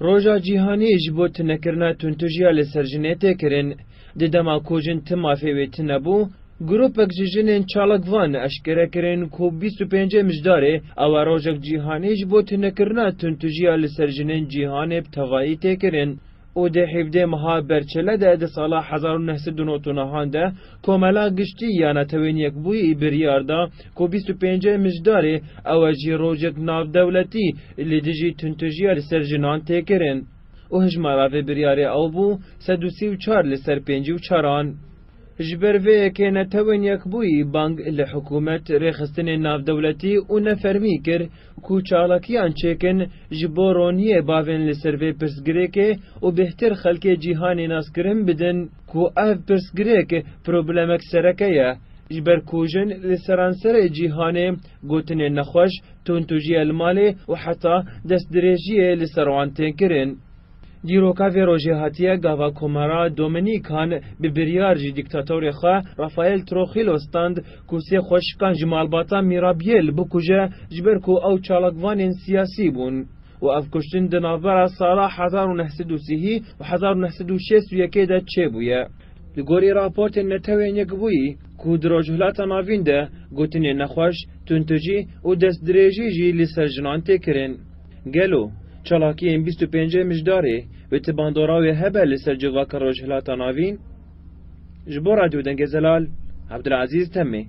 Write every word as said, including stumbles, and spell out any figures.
Roja Cîhanî ji bo tunekirina tundtujiya li ser jinê tê kirin. Di dema ku jin tim mafê wê tune bû, grûpek ji jinên çalakvan eşkere kirin ku bîst û pêncê Mijdarê ew e rojek cîhanî ji bo tunekirina tundtujiya li ser jinên cîhanê bi tevahî tê kirin û di hevdeh meha berçele de di sala hezar û neh sed û nod û nehan de Komela Giştî ya Netewên Yekbûyî biryar da ku bîst û pêncê Mijdarê ew e jî rojek navdewletî li dijî tundtujiya li ser jinan tê kirin û hijmara vê biryarê ew bû sed û sî û çar li ser pêncî û çaran. Ji ber vê yekê Netewên Yekbûyî bang li hikûmet rêxistinên navdewletî û nefermî kir ku çalakiyan çêkin ji bo roniyê bavên li ser vê pirsgirêkê û bêhtir xelkê cîhanê naskirin bidin ku ev pirsgirêk problemek sereke ye, ji ber ku jin li seranserê cîhanê gotinên nexweş, tundtujiya li malê û heta destdirêjiyê li ser wan tên kirin. Dîroka vê rojê hatiye gava Komara Dominîkan bi biryar ji dîktatorê xwe Rafael Trujillo stand ku sê xweşikan ji malbata Mirabiyê li bikuje, ji ber ku ew çalakvanên siyasî bûn û ev kuştin di navbera sala hezar û neh sed û sî û hezar û neh sed û şêst û yekê de çêbûye. Li gorî raportên Netewên Yekbûyî ku di Rojhilata Navîn de gotinên nexweş, tundtujî û destdirêjî jî li ser jinan tê kirin. Gelo çalakiyên bîst û pêncê Mijdarê wê ti bandora wê hebe li ser civaka Rojhilata Navîn? Ji bo Radyo Dengê Zelal, Abdulazîz Temê.